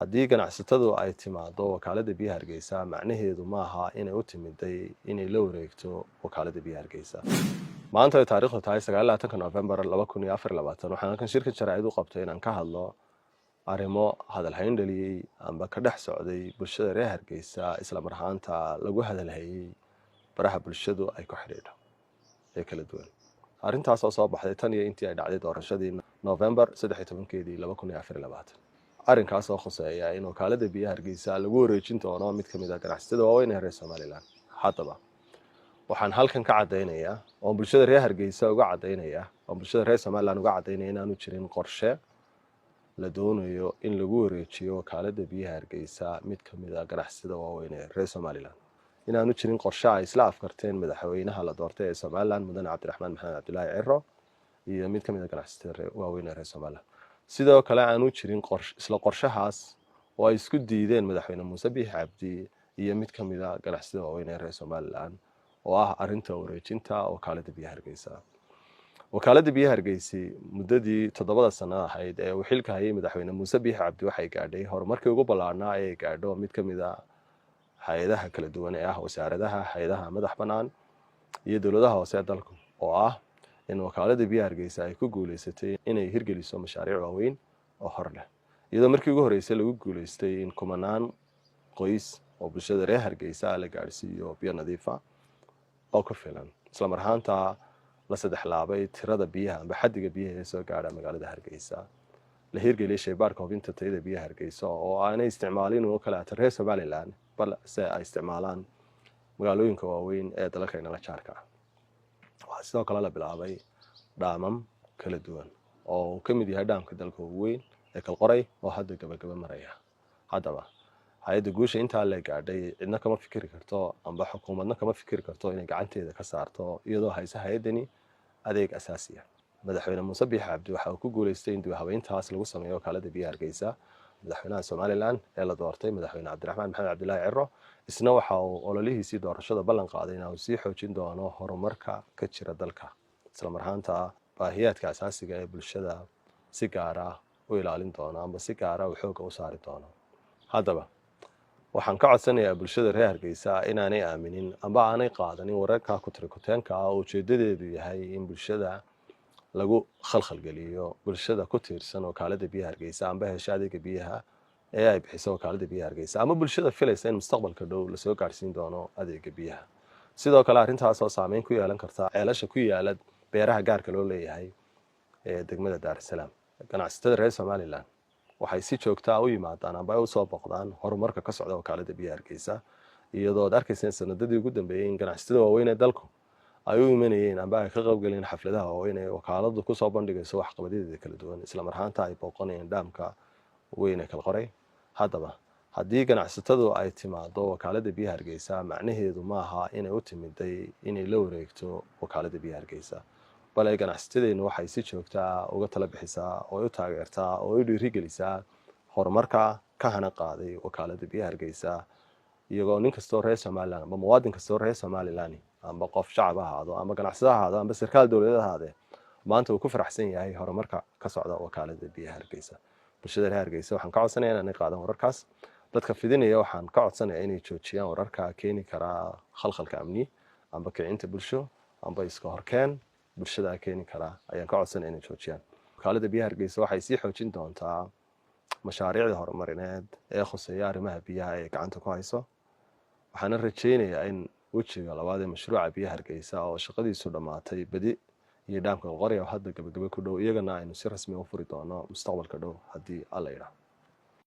Haddii ganacsatadu ay timaado Wakaaladda Biyaha Hargeysa, macnaheedu maaha inay u timiday inay la wareegto Wakaaladda Biyaha Hargeysa. Maanta ay taariikhdu tahay 29-ka Novembar 2024, waxaan halkan shirka jaraa'id u qabtay inaan ka hadlo arrimo hadalhayn dhaliyey amba ka dhex socday bulshada reer Hargeysa, isla mar ahaanta lagu hadalhayey baraha bulshadu ay ku xidhiidho ee kala duwan. Arrintaas oo soo baxday tan iyo intii ay dhacday doorashadii November 13-keedii 2024. Arrinkaas oo khuseeya in Wakaaladda Biyaha Hargeysa lagu wareejin doono mid ka mid ah ganacsatada waaweyn ee reer Somaliland. Haddaba waxaan halkan ka caddaynayaa oon bulshada reer Hargeysa uga caddaynaya, oon bulshada reer Somaliland uga caddaynaya, inaanu jirin qorshe la doonayo in lagu wareejiyo Wakaaladda Biyaha Hargeysa mid ka mid ah ganacsatada waaweyn ee reer Somaliland, inaanu jirin qorshe ay isla afkarteen madaxweynaha la doortay ee Somaliland, Mudane Cabdiraxmaan Maxamed Cabdilaahi Ciro, iyo mid ka mid ah ganacsatada waaweyn ee reer Somaliland. Sidoo kale aanu jirin isla qorshahaas oo ay isku diideen Madaxweyne Muuse Biixi Cabdi iyo mid ka mid ah ganacsatada waaweyn ee reer Somaliland, oo ah arrinta wareejinta Wakaaladda Biyaha Hargeysa. Wakaaladda Biyaha Hargeysi muddadii 7-da sano ahayd ee uu xilka hayay madaxweyne Muuse Biixi Cabdi waxay gaadhay horumarkii ugu ballaarnaa ee gaadho mid ka mid ah hay-adaha kala duwan ee ah wasaaradaha, hay-adaha madax bannaan iyo dowladaha hoose ee dalku, oo ah in Wakaaladda Biyaha Hargeysa ay ku guuleysatay inay hirgeliso mashaariic waaweyn oo hor leh, iyadoo markii ugu horreysay lagu guuleystay in kumanaan qoys oo bulshada reer Hargeysa la gaadhsiiyo biyo nadiifa oo ku filan, isla mar ahaanta la saddex laabay tirada biyaha amba xaddiga biyaha ee soo gaadha magaalada Hargeysa, la hirgeliyay shaybaarka hubinta tayada biyaha Hargeysa oo aanay isticmaalin oo kaleata reer Somaliland, balse ay isticmaalaan magaalooyinka waaweyn ee dalalka inala jaarka ah. Waxaa sidoo kale la bilaabay dhaamam kala duwan oo uu ka mid yahay dhaamka dalka ugu weyn ee Kalqoray oo hadda gabagaba maraya. Haddaba hay-adda guusha intaa la gaadhay cidna kama fikiri karto amba xukuumadna kama fikiri karto inay gacanteeda ka saarto, iyadoo hayse hay-addani adeeg asaasiya. Madaxweyne Muuse Biixi Cabdi waxa uu ku guuleystay in dib habeyntaas lagu sameeyo Wakaalada Biyaha Hargeysa. Madaxweynaha Somaliland ee la doortay, Madaxweyne Cabdiraxmaan Maxamed Cabdilaahi Ciro, isna waxa uu ololihiisii doorashada ballan qaaday in uu sii xoojin doono horumarka ka jira dalka, isla mar ahaanta baahiyaadka asaasiga ee bulshada si gaara u ilaalin doono amba si gaara uu xoogga u saari doono. Haddaba waxaan ka codsanayaa bulshada reer Hargeysa inaanay aaminin amba aanay qaadanin wararka kutirikuteenka ah oo ujeedadeedu yahay in bulshada lagu khalkhalgeliyo, bulshada ku tiirsan Wakaalada Biyaha Hargeysa amba hesha adeega biyaha ee ay bixiso Wakaalada Biyaha Hargeysa, ama bulshada filaysa in mustaqbalka dhow lasoo gaadhsiin doono adeega biyaha. Sidoo kale arrintaas oo saameyn ku yeelan karta ceelasha ku yaala beeraha gaarka loo leeyahay ee degmada Daarusalaam. Ganacsatada reer Somaliland waxay si joogtaa u yimaadaan amba ay usoo boqdaan horumarka ka socda Wakaalada Biyaha Hargeysa, iyadoo ad arkayseen sanadadii ugu dambeeyey in ganacsatada waaweyn ee dalku ay u imanayeen amba ay ka qaybgaleen xafladaha waaweyn ee wakaaladu kusoo bandhigayso waxqabadyadeeda kala duwan, isla mar ahaanta ay booqanayeen dhaamka weyn ee Kalqoray. Haddaba haddii ganacsatadu ay timaado Wakaalada Biyaha Hargeysa, macnaheedu maaha inay u timiday inay la wareegto Wakaalada Biyaha Hargeysa, bale ganacsatadeennu waxay si joogtaa uga tala bixisaa oo ay u taageertaa oo ay u dhiirigelisaa horumarka ka hana qaaday Wakaalada Biyaha Hargeysa, iyagoo nin kastoo reer Somaliland amba muwaadin kastoo reer Somaliland, amba qof shacab ha ahaado amba ganacsada ha ahaado amba sarkaal dowladeed ha ahaadee, maanta uu ku faraxsan yahay horumarka ka socda Wakaalada Biyaha Hargeysa. Bulshada reer Hargeysa waxaan ka codsanaya inaanay qaadan wararkaas. Dadka fidinaya waxaan ka codsanaya inay joojiyaan wararka keeni karaa khalkhalka amni amba kicinta bulsho amba iska horkeen bulshada keeni karaa ayaan ka codsanaya inay joojiyaan. Wakaalada Biyaha Hargeysa waxay sii xoojin doontaa mashaariicda horumarineed ee khuseeya arrimaha biyaha ee gacanta ku hayso, waxaana rajeynayaa in wejiga labaad ee mashruuca Biyaha Hargeysa oo shaqadiisu dhammaatay badi iyo dhaamka Qorya oo hadda gabagaba ku dhow, iyagana aynu si rasmi u furi doono mustaqbalka dhow, haddii Alla yidhaah.